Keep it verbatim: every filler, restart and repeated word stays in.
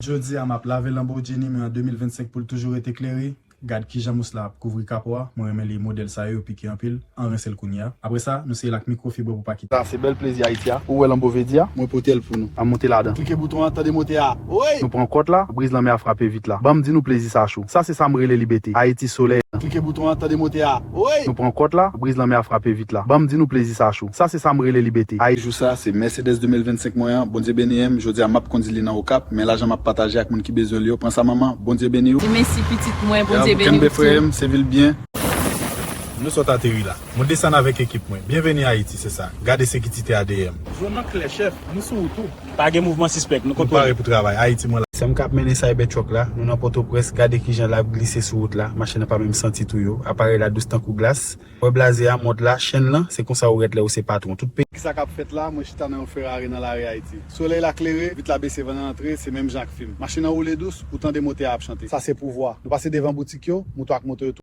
Jodi a, m ap lave Lamborghini mwen an de mil vennsenk pou l toujou rete klere. Gad kijan mous la ap kouvri kapo a. Mwen renmen li modèl sa yo, yo pike anpil. Ann rense l kounye a. Apre sa, nou sele l ak mikwofib pou pa kite. Sa se bèl plezi Ayiti a. Ou wè Lambo Vèdi a? Mwen pote l pou nou. Ann monte ladan. Klike bouton an, tande motè a. Woy! Nou pran kòt la, briz lanmè a frape vit la. Ban m di nou plezi sa cho. Sa se sa m rele libète. Ayiti solèy. Klike bouton an, tande motè a. Woy! Nou pran kòt la, briz lanmè a frape vit la. Ban m di nou plezi sa cho. Sa se sa m rele libète. Ay, jou sa, se Mercedes de mil vennsenk mwen an. Bondye beni m. Jodi a, m ap kondi li nan Okap, men lajan m ap pataje ak moun ki bezwen l yo. Pran sa, manman. Bondye beni w. Di mèsi pitit mwen, Bondye beni w tou. Kenbe frè m, sèvi l byen. Nou sot ateri la. Mwen desann avèk ekip mwen. Byenveni Ayiti, se sa. Gade sekirite A D M. Zòn nan klè, chèf. Nou sou wout ou. Pa gen mouvman sispèk, nou kontwole. Nou pare pou travay. Ayiti, mwen la. Sè m k ap mennen Cybertruck la, nou nan Pòtoprens, gade kijan l ap glise sou wout la, machin nan pa menm santi tou yo, aparèy la dous tankou glas. Wè blaze a, mòd la, chèn lan, se konsa ou rèt lè ou se patwon. Tout peyi. Kisa k ap fèt la? Mwen chita nan yon Ferrari nan lari Ayiti. Solèy la klere, vit la bese, van nan antre, se menm jan ak fim. Machin nan woule dous, ou tande motè a ap chante. Sa se pouvwa. Nou pase devan boutik yo, moto ak moto yo